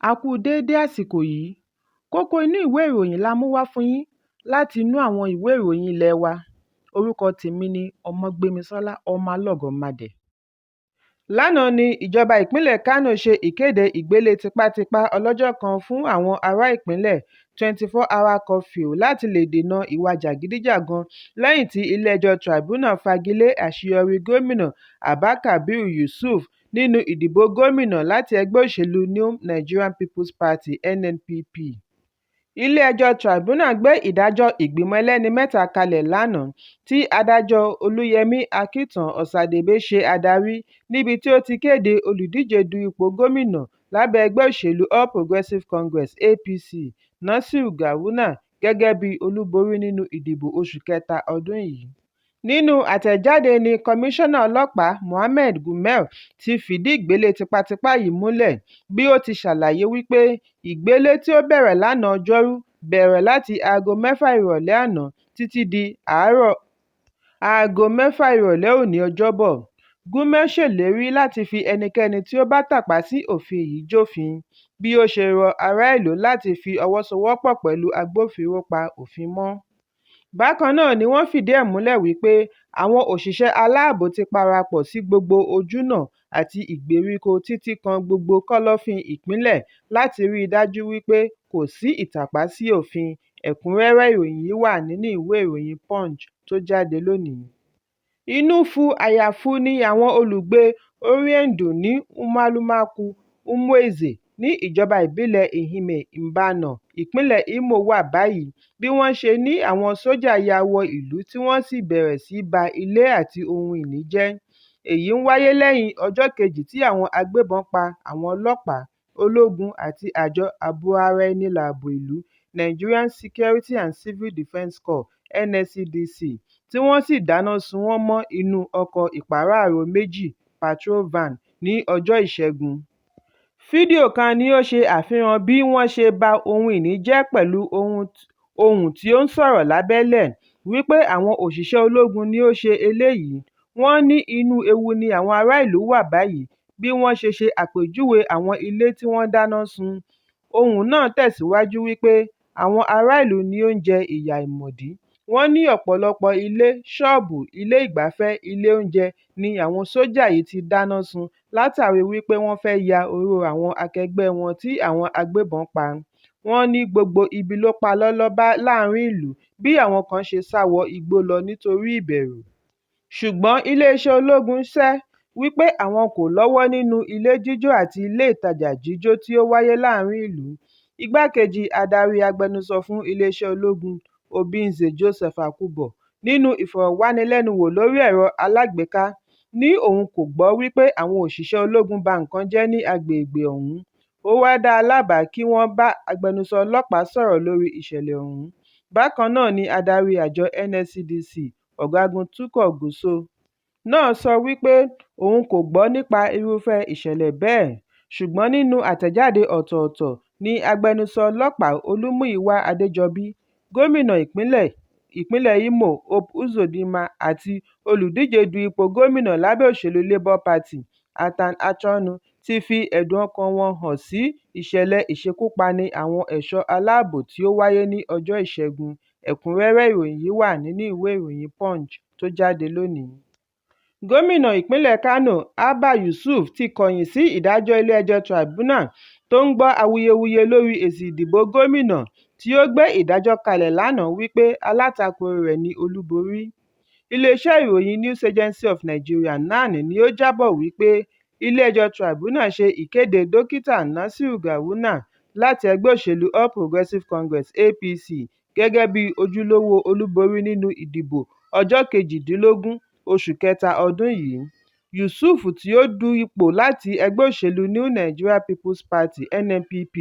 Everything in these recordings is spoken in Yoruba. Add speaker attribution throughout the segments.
Speaker 1: A kú déédé àsìkò yìí. Kókó inú ìwé ìròyìn la mú wá fún yín láti inú àwọn ìwé ìròyìn ilé wa. Orúkọ tèmi ni Ọmọgbémisọ́lá Ọmọlọ́gọ̀mádẹ. Lánàá ní ìjọba ìpínlẹ̀ Kánò ṣe ìkéde ìgbélé tipátipá ọlọ́jọ́ kan fún àwọn ará ìpínlẹ̀ 24-hour curfew láti lè dènà ìwà jàgídíjàgan lẹ́yìn tí ilé-ẹjọ́ Tribunal fagilé àṣeyọrí gómìnà Abba Kabir Yusuf nínú ìdìbò gómìnà láti ẹgbẹ́ òṣèlú New Nigerian People's Party (NNPP). Ilé-ẹjọ́ Tribunal gbé ìdájọ́ ìgbìmọ̀ ẹlẹ́ni mẹ́ta kalẹ̀ lánàá tí adájọ́ Olúyẹmí Àkìtàn Ọ̀sádébé ṣe adarí níbi tí ó ti kéde olùdíje du ipò gómìnà lábẹ́ ẹgbẹ́ òṣèlú All Progressive Congress (APC) Nasiru Gawuna gẹ́gẹ́ bí olúborí nínú ìdìbò oṣù kẹta ọdún yìí. Nínú àtẹ̀jáde ní Kọmíṣánná Ọlọ́pàá Mohammed Gumel ti fìdí ìgbélé tipátipá yìí múlẹ̀ bí ó ti ṣàlàyé wípé ìgbélé tí ó bẹ̀rẹ̀ lánàá Ọjọ́rú bẹ̀rẹ̀ láti aago mẹ́fà ìrọ̀lẹ́ àná títí di àárọ̀ aago mẹ́fà ìrọ̀lẹ́ òní Ọjọ́bọ̀. Gumel ṣèlérí láti fi ẹnikẹ́ni tí ó bá tàpá sí òfin yìí jófin, bí ó ṣe rọ ará ìlú láti fi ọwọ́ sowọ́pọ̀ pẹ̀lú agbófinró pa òfin mọ́. Bákan náà ni wọ́n fìdí ẹ̀ múlẹ̀ wípé àwọn òṣìṣẹ́ aláàbò ti parapọ̀ sí gbogbo ojúnà àti ìgbèríko títí kan gbogbo kọ́lọ́fín ìpínlẹ̀ láti rí i dájú wípé kò sí ìtàpá sí òfin. Ẹ̀kúnrẹ́rẹ́ ìròyìn yìí wà nínú ìwé ìròyìn Punch tó jáde lónìí. Inú fu àyà fu ni àwọn olùgbé Orindu ní Umualumaku Umueze ní ìjọba ìbílẹ̀ Ehime Mbano, ìpínlẹ̀ Imo wà báyìí bí wọ́n ṣe ní àwọn sójà ya wọ ìlú tí wọ́n sì bẹ̀rẹ̀ sí ba ilé àti ohun ìní jẹ́. Èyí ń wáyé lẹ́yìn ọjọ́ kejì tí àwọn agbébọn pa àwọn ọlọ́pàá, ológun àti àjọ ààbò-ara-ẹni-làbò ìlú Nigerian Security and Civil Defence Corps (NSCDC) tí wọ́n sì dáná sun wọ́n mọ́ inú ọkọ̀ ìpàsípààrọ̀ méjì patrol van ní ọjọ́ Ìṣẹ́gun. Fídíò kan ni ó ṣe àfihàn bí wọ́n ṣe ba ohun ìní jẹ́ pẹ̀lú ohùn tí ó ń sọ̀rọ̀ lábẹ́lẹ̀ wípé àwọn òṣìṣẹ́ ológun ni ó ṣe eléyìí. Wọ́n ní inú ewu ni àwọn ará ìlú wà báyìí bí wọ́n ṣe ṣe àpèjúwe àwọn ilé tí wọ́n dáná sun. Ohùn náà tẹ̀síwájú wípé àwọn ará ìlú ni ó ń jẹ ìyà àìmọ̀dí. Wọ́n ní ọ̀pọ̀lọpọ̀ ilé, ṣọ́ọ̀bù, ilé ìgbafẹ́, ilé oúnjẹ ni àwọn sójà yìí ti dáná sun látàrí wípé wọ́n fẹ́ ya oró àwọn akẹgbẹ́ wọn tí àwọn agbébọn pa. Wọ́n ní gbogbo ibi ló pa lọ́lọ́ láàárín ìlú bí àwọn kan ṣe sá wọ igbó lọ nítorí ìbẹ̀rù. Ṣùgbọ́n iléeṣẹ́ ológun sẹ́ wípé àwọn kò lọ́wọ́ nínú ilé jíjó àti ilé ìtajà jíjó tí ó wáyé láàárín ìlú. Igbákejì adarí agbẹnusọ fún iléeṣẹ́ ológun, Obinze Joseph Akubo, nínú ìfọ̀rọ̀wánilẹ́nuwò lórí ẹ̀rọ alágbèéká, ní òun kò gbọ́ wípé àwọn òṣìṣẹ́ ológun ba nǹkan jẹ́ ní agbègbè ọ̀hún. Ó wá dá lábàá kí wọ́n bá agbẹnusọ ọlọ́pàá sọ̀rọ̀ lórí ìṣẹ̀lẹ̀ ọ̀hún. Bákan náà ni adarí àjọ NSCDC, Ọ̀gágun Tukur Gusau náà sọ wípé òun kò gbọ́ nípa irúfẹ́ ìṣẹ̀lẹ̀ bẹ́ẹ̀. Ṣùgbọ́n nínú àtẹ̀jáde ọ̀tọ̀ọ̀tọ̀ ní agbẹnusọ ọlọ́pàá Olúmúyìwá Adéjọbí, gómìnà ìpínlẹ̀ Imo Hope Uzodinma àti olùdíje du ipò gómìnà lábẹ́ òṣèlú Labour Party, Athan Achonu ti fi ẹ̀dùn ọkàn-an wọn hàn sí ìṣẹ̀lẹ̀ ìṣekúpani àwọn ẹ̀ṣọ́ aláàbò tí ó wáyé ní ọjọ́ Ìṣẹ́gun. Ẹ̀kúnrẹ́rẹ́ ìròyìn yìí wà nínú ìwé ìròyìn Punch tó jáde lónìí. Gómìnà ìpínlẹ̀ Kánò Abba Yusuf ti kọ̀yìn sí ìdájọ́ ilé-ẹjọ́ Tribunal tó ń gbọ́ awuyewuye lórí èsì ìdìbò gómìnà tí ó gbé ìdájọ́ kalẹ̀ lánàá wípé alátakò rẹ̀ ní olúborí. Ilé-iṣẹ́ ìròyìn News Agency of Nigeria (NAN) ni ó jábọ̀ wípé ilé-ẹjọ́ Tribunal ṣe ìkéde Dókítà Nasiru Gawuna láti ẹgbẹ́ òṣèlú All Progressive Congress (APC) gẹ́gẹ́ bí ojúlówó olúborí nínú ìdìbò ọjọ́ 18, oṣù kẹta ọdún yìí. Yusuf tí ó du ipò láti ẹgbẹ́ òṣèlú New Nigeria People's Party (NNPP)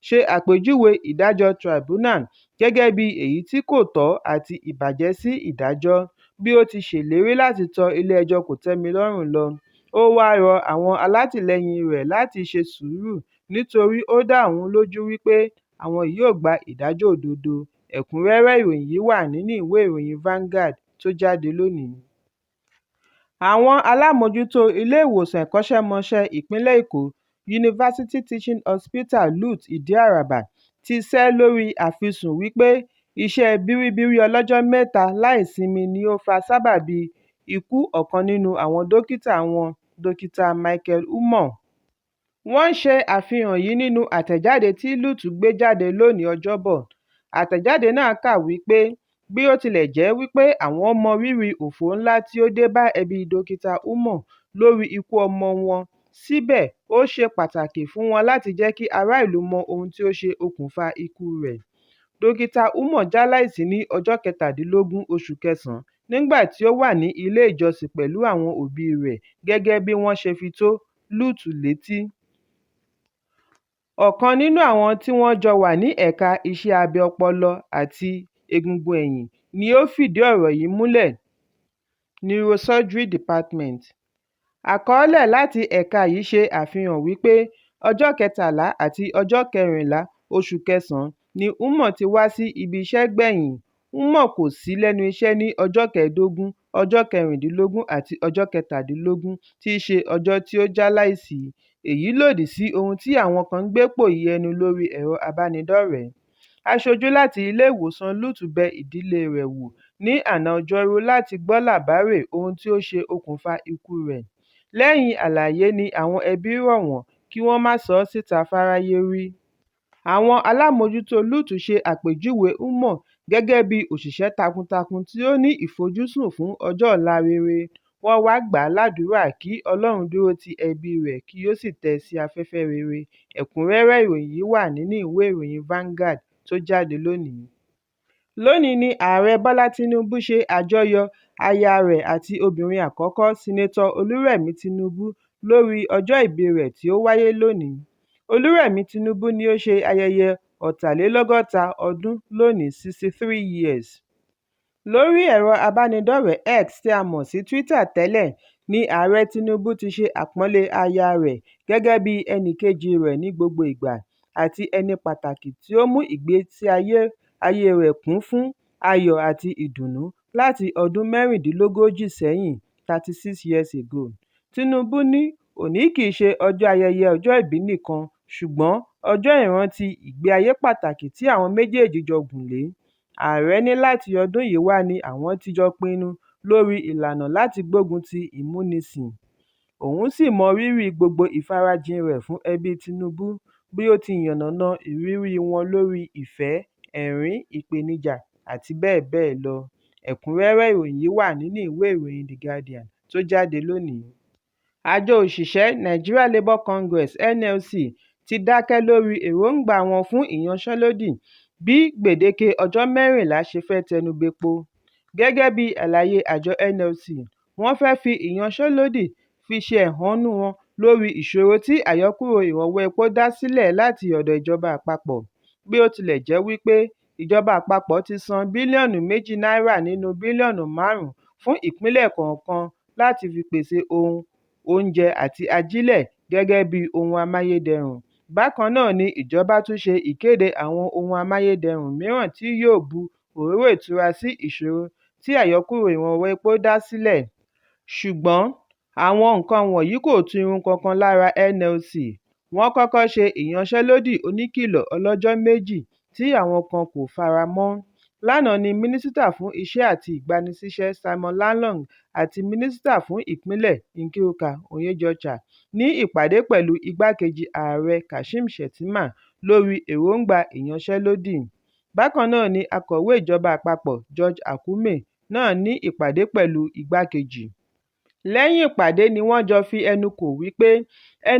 Speaker 1: ṣe àpèjúwe ìdájọ́ Tribunal gẹ́gẹ́ bí èyí tí kò tọ́ àti ìbàjẹ́ sí ìdájọ́, bí ó ti ṣèlérí láti tọ ilé-ẹjọ́ kòtẹ́milọ́rùn lọ. Ó wáá rọ àwọn alátìlẹyìn rẹ̀ láti ṣe sùúrù nítorí ó dá òun lójú wípé àwọn yóò gba ìdájọ́ òdodo. Ẹ̀kúnrẹ́rẹ́ ìròyìn yìí wà nínú ìwé ìròyìn Vanguard tó jáde lónìí. Àwọn alámòójútó iléèwòsàn ẹ̀kọ́ṣẹ́mọṣẹ́ ìpínlẹ̀ Èkó University Teaching Hospital LUTH Ìdí-Àràbà ti sẹ́ lórí àfisùn wípé iṣẹ́ biribiri ọlọ́jọ́ mẹ́ta láì sinmi ni ó fa sábàbí ikú ọ̀kan nínú àwọn dókítà wọn, Dr. Michael Umoh. Wọ́n ṣe àfihàn yìí nínú àtẹ̀jáde tí LUTH gbé jáde lónìí Ọjọ́bọ̀. Àtẹ̀jáde náà kà wípé bí ó tilẹ̀ jẹ́ wípé àwọn mọ rírì òfò ńlá tí ó dé bá ẹbí Dr. Umoh lórí ikú ọmọ wọn, síbẹ̀ ó ṣe pàtàkì fún wọn láti jẹ́ kí ará ìlú mọ ohun tí ó ṣe okùnfà ikú rẹ̀. Dr. Umoh jáláìsí ní ọjọ́ 17 oṣù kẹsàn-án nígbà tí ó wà ní ilé ìjọsìn pẹ̀lú àwọn òbí rẹ̀ gẹ́gẹ́ bí wọ́n ṣe fi tó LUTH létí. Ọ̀kan nínú àwọn tí wọ́n jọ wà ní ẹ̀ka iṣẹ́ abẹ ọpọlọ àti egungun ẹ̀yìn ni ó fìdí ọ̀rọ̀ yìí múlẹ̀ Neurosurgery Department. Àkọọ́lẹ̀ láti ẹ̀ka yìí ṣe àfihàn wípé ọjọ́ 13 àti ọjọ́ 14 oṣù kẹsàn-án ni Umoh ti wá sí ibi iṣẹ́ gbẹ̀yìn. Umoh kò sí lẹ́nu iṣẹ́ ní ọjọ́ 15, ọjọ́ 16 àti ọjọ́ 17 tí í ṣe ọjọ́ tí ó jáláìsí. Èyí lòdì sí ohun tí àwọn kan ń gbé pòyì ẹnu lórí ẹ̀rọ ìbánidọ́rẹ̀ẹ́. Aṣojú láti ilé-ìwòsàn LUTH bẹ ìdílé rẹ̀ wò ní àná Ọjọ́rú láti gbọ́ làbáàrè ohun tí ó ṣe okùnfà ikú rẹ̀. Lẹ́yìn àlàyé ni àwọn ẹbí rọ̀ wọ́n kí wọ́n má sọ ọ́ síta fáráyé rí. Àwọn alámòójútó LUTH ṣe àpèjúwe Umoh gẹ́gẹ́ bí òṣìṣẹ́ takuntakun tí ó ní ìfojúsùn fún ọjọ́ ọ̀la rere. Wọ́n wá gbà á ládùúrà kí Ọlọ́run dúró ti ẹbí rẹ̀ kí ó sì tẹ́ ẹ sí afẹ́fẹ́ rere. Ẹ̀kúnrẹ́rẹ́ ìròyìn yìí wà nínú ìwé ìròyìn Vanguard tó jáde lónìí. Lónìí ní Ààrẹ Bọ́lá Tinubu ṣe àjọyọ̀ aya rẹ̀ àti obìnrin àkọ́kọ́, Senator Olúrẹ̀mí Tinubu lórí ọjọ́ ìbí rẹ̀ tí ó wáyé lónìí. Olúrẹ̀mí Tinubu ni ó ṣe ayẹyẹ 63 ọdún lónìí 63 years. Lórí ẹ̀rọ ìbánidọ́rẹ̀ẹ́ X tí a mọ̀ sí Twitter tẹ́lẹ̀ ní Ààrẹ Tinubu ti ṣe àpọ́nlé aya rẹ̀ gẹ́gẹ́ bí ẹnìkejì rẹ̀ ní gbogbo ìgbà àti ẹni pàtàkì tí ó mú ìgbésí ayé rẹ̀ kún fún ayọ̀ àti ìdùnnú láti ọdún mẹ́rìndínlógójì sẹ́yìn 36 years ago. Tinubu ní òní kì í ṣe ọjọ́ ayẹyẹ ọjọ́ ìbí nìkan ṣùgbọ́n ọjọ́ ìrántí ìgbé ayé pàtàkì tí àwọn méjèèjì jọ gùn lé. Ààrẹ ní láti ọdún yìí wá ni àwọn ti jọ pinnu lórí ìlànà láti gbógun ti ìmúnisìn, òun sì mọ rírì gbogbo ìfarajìn rẹ̀ fún ẹbí Tinubu bí ó ti yànnàná ìrírí wọn lórí ìfẹ́, ẹ̀rín, ìpèníjà àti bẹ́ẹ̀ bẹ́ẹ̀ lọ. Ẹ̀kúnrẹ́rẹ́ ìròyìn yìí wà nínú ìwé ìròyìn The Guardian tó jáde lónìí. Àjọ òṣìṣẹ́ Nigeria Labour Congress (NLC) ti dákẹ́ lórí èròńgbà wọn fún ìyanṣẹ́lódì bí gbèdéke ọjọ́ 14 ṣe fẹ́ tẹnu bepo. Gẹ́gẹ́ bí àlàyé àjọ NLC, wọ́n fẹ́ fi ìyanṣẹ́lódì fi ṣe ẹ̀hónú wọn lórí ìṣòro tí àyọkúrò ìrànwọ́ epo dá sílẹ̀ láti ọ̀dọ̀ ìjọba àpapọ̀. Bí ó tilẹ̀ jẹ́ wípé ìjọba àpapọ̀ ti san bílíọ̀nù 2 náírà nínú bílíọ̀nù 5 fún ìpínlẹ̀ kọ̀ọ̀kan láti fi pèsè ohun oúnjẹ àti ajílẹ̀ gẹ́gẹ́ bí ohun amáyédẹrùn. Bákan náà ni ìjọba tún ṣe ìkéde àwọn ohun amáyédẹrùn mìíràn tí yóò bu òróró ìtura sí ìṣòro tí àyọkúrò ìrànwọ́ epo dá sílẹ̀. Ṣùgbọ́n àwọn nǹkan wọ̀nyí kò tu irun kankan lára NLC. Wọ́n kọ́kọ́ ṣe ìyanṣẹ́lódì oníkìlọ̀ ọlọ́jọ́ méjì tí àwọn kan kò fara mọ́. Lánàá ni Mínísítà fún Iṣẹ́ àti Ìgbanisíṣẹ́ Simon Lalong àti Mínísítà fún Ìpínlẹ̀ Nkiruka Onyejiocha ní ìpàdé pẹ̀lú Igbákejì Ààrẹ Kashim Shettima lórí èròńgbà ìyanṣẹ́lódì. Bákan náà ni Akọ̀wé Ìjọba Àpapọ̀ George Akume náà ní ìpàdé pẹ̀lú Igbákejì. Lẹ́yìn ìpàdé ni wọ́n jọ fi ẹnu kò wípé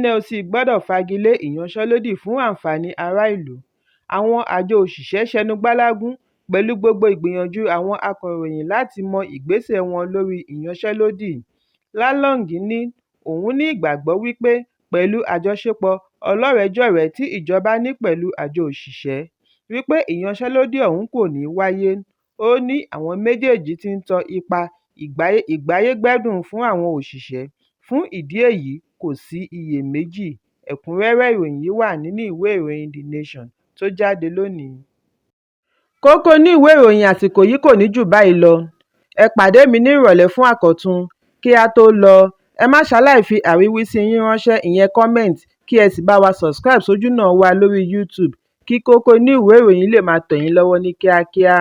Speaker 1: NLC gbọdọ̀ fagilé ìyanṣẹ́lódì fún àǹfààní ará ìlú. Àwọn àjọ òṣìṣẹ́ ṣẹnu gbálágún pẹ̀lú gbogbo ìgbìyànjú àwọn akọ̀ròyìn láti mọ ìgbésẹ̀ wọn lórí ìyanṣẹ́lódì. Lalong ní òun ní ìgbàgbọ́ wípé pẹ̀lú àjọṣepọ̀ ọlọ́rẹ̀ẹ́jọ̀rẹ́ tí ìjọba ní pẹ̀lú àjọ òṣìṣẹ́, wípé ìyanṣẹ́lódì ọ̀hún kò ní wáyé. Ó ní àwọn méjèèjì ti ń tọ ipa ìgbáyé-gbádùn fún àwọn òṣìṣẹ́, fún ìdí èyí kò sí iyèméjì. Ẹ̀kúnrẹ́rẹ́ ìròyìn yìí wà nínú ìwé ìròyìn The Nation tó jáde lónìí. Kókó inú ìwé ìròyìn àsìkò yìí kò ní jù báyìí lọ. Ẹ pàdé mi ní ìrọ̀lẹ́ fún àkọ́tún. Kí á tó lọ, ẹ má ṣaláì fi àríwísí yín ránṣẹ́ ìyẹn comment kí Kí ẹ sì bá wa subscribe sójúnà wa lórí YouTube kí kókó inú ìwé ìròyìn lè máa tẹ̀ yín lọ́wọ́ ní kíákíá.